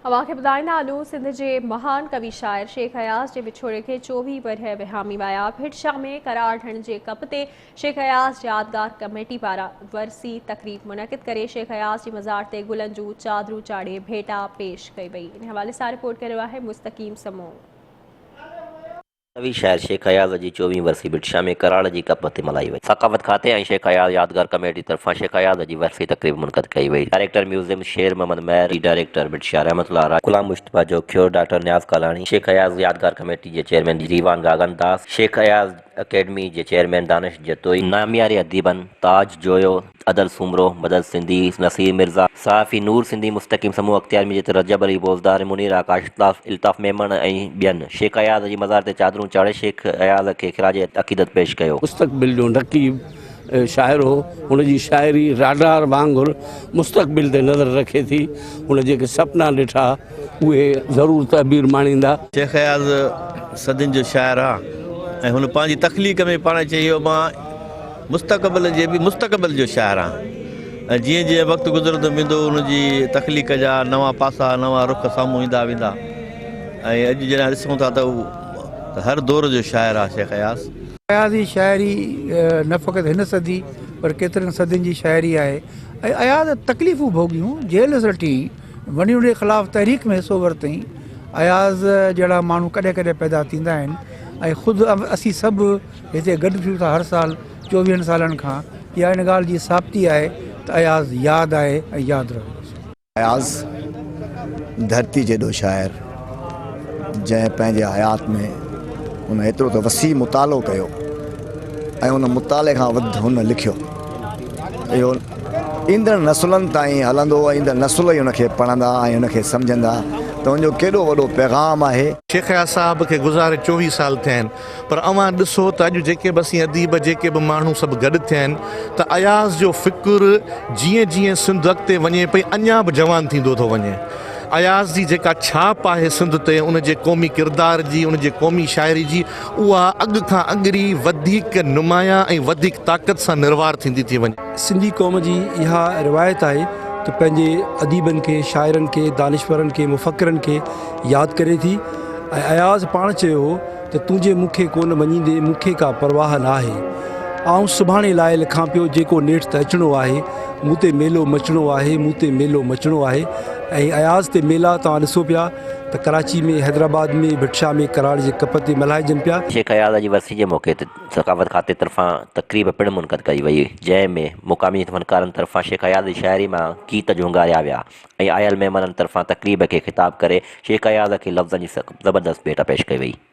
اوهان کي ٻڌائيندا هلون سنڌ جي مهان ڪوي شاعر شيخ اياز جي وڇوڙي کي 24 ورهيه وهامي ويا. ڀٽ شاهه ۾ قرار ڍنڍ جي ڪپ تي شيخ اياز يادگار ڪميٽي پاران ورسي تقريب منعقد ڪري شيخ اياز جي مزار تي گلن جون چادرون چاڙهي ڀيٽا پيش ڪئي وئي. ان حوالي سان رپورٽ ڪري رهيو آهي مستقيم سمون. ڪوي شاعر شيخ اياز جي چوويهين ورسي ڀٽ شاهه ۾ ڪراڙ جي ڪپ تي ملهائي وئي. ثقافت کاتي ۽ شيخ اياز يادگار ڪميٽي طرفان شيخ اياز جي ورسي تقريب منعقد ڪئي وئي. ڊائريڪٽر ميوزيم شير محمد مهر، ڊائريڪٽر ڀٽ شاهه رحمت الله راڄ، غلام مجتبيٰ جوکيو، ڊاڪٽر نياز ڪالاڻي، شيخ اياز يادگار ڪميٽي جي چيئرمين ديوان گاگن داس، شيخ اياز اڪيڊمي جي چيئرمين دانش جتوئي، نامياري اديبن تاج جويو، ادل سومرو، مدد سنڌي، نصير مرزا، صحافي نور سنڌي، مستقيم سمون، اختيار مير، رجب علي بوزدار، منير آڪاش، الطاف ميمڻ ۽ ٻين شيخ اياز جي مزار تي چادرون چاڙهي شيخ اياز کي خراج عقيدت پيش ڪيو. مستقبل جو نقيب شاعر هو. هن جي شاعري راڊار وانگر مستقبل تي نظر رکي ٿي. هن جيڪي سپنا ڏٺا اهي ضرور تعبير ماڻيندا. شيخ اياز صدين جو شاعر آ ۽ هن پنهنجي تخليق ۾ پاڻ چيو مان مستقبل جي به مستقبل جو شاعر آهيان ۽ جيئن جيئن وقت گذرندو ويندو ان جي تخليق جا نوان پاسا نوان رخ سامهون ايندا ويندا ۽ اڄ جڏهن ڏسون ٿا ته هو هر دور جو شاعر آهي شيخ اياز. اياز جي شاعري نه فقط هن صدي پر ڪيترين صدين جي شاعري آهي ۽ اياز تڪليفون ڀوڳيون، جيل سٽي، ون يونٽ جي خلاف تحريڪ ۾ حصو ورتائين. اياز جهڙا ماڻهو ڪڏهن ڪڏهن پيدا ٿيندا آهن ۽ خود اسين سڀ هتي گڏ ٿيون ٿا هر سال چوويهن سالن کان اها ان ڳالهه جي ثابتي آهي ته اياز ياد آهي ۽ ياد رهندو. اياز ڌرتي جيڏو شاعر جنهن پنهنجي حيات ۾ هن ايترو ته وسيع مطالعو ڪيو ۽ ان مطالعي کان وڌ هن لکيو اهو ايندڙ نسلن تائين هلندو ۽ ايندڙ نسل ئي ان کي پڙهندا ۽ ان کي سمجهندا ته ان جو ڪيڏو وڏو پيغام آهي. شيخ اياز صاحب کي گذاري چوويهه سال ٿيا آهن پر اوهان ڏسو ته اڄ جيڪي به اسين اديب جيڪي به ماڻهو سڀ گڏ ٿيا آهن ته اياز جو فڪر جيئن جيئن سنڌ اڳتي وڃي پئي اڃا به جوان ٿيندو ٿو وڃي. اياز جي جيڪا ڇاپ آهي سنڌ تي ان جي قومي ڪردار جي ان جي قومي شاعري جي اها اڳ کان اڳري وڌيڪ نمايان ۽ وڌيڪ طاقت سان نروار ٿيندي ٿي وڃي. سنڌي قوم جي اها روايت آهي ته پنهنجي اديبن کي، شاعرن کي، دانشورن کي، مفڪرن کي ياد ڪري ٿي ۽ اياز پاڻ چيو هو ته تون جي مون کي ڪونه مڃيندين مون کي ڪا پرواهه ناهي. آئون سڀاڻي لاء لکان پيو جيڪو نيٺ ته اچڻو آهي. مون تي ميلو مچڻو آهي، مون تي ميلو مچڻو آهي ۽ اياز تي ميلا توهان ڏسو پيا ته ڪراچي ۾، حيدرآباد ۾، ڀٽ شاهه ۾ ڪراڙ جي ڪپ تي ملهائجن پيا. شيخ اياز جي ورسي جي موقعي تي ثقافت کاتي طرفان تقريب پڻ منعقد ڪئي وئي، جنهن ۾ مقامي فنڪارن طرفان شيخ اياز جي شاعري مان گيت جهونگاريا ويا ۽ آيل مهمانن طرفان تقريب کي خطاب ڪري شيخ اياز کي لفظن جي زبردست ڀيٽا پيش ڪئي وئي.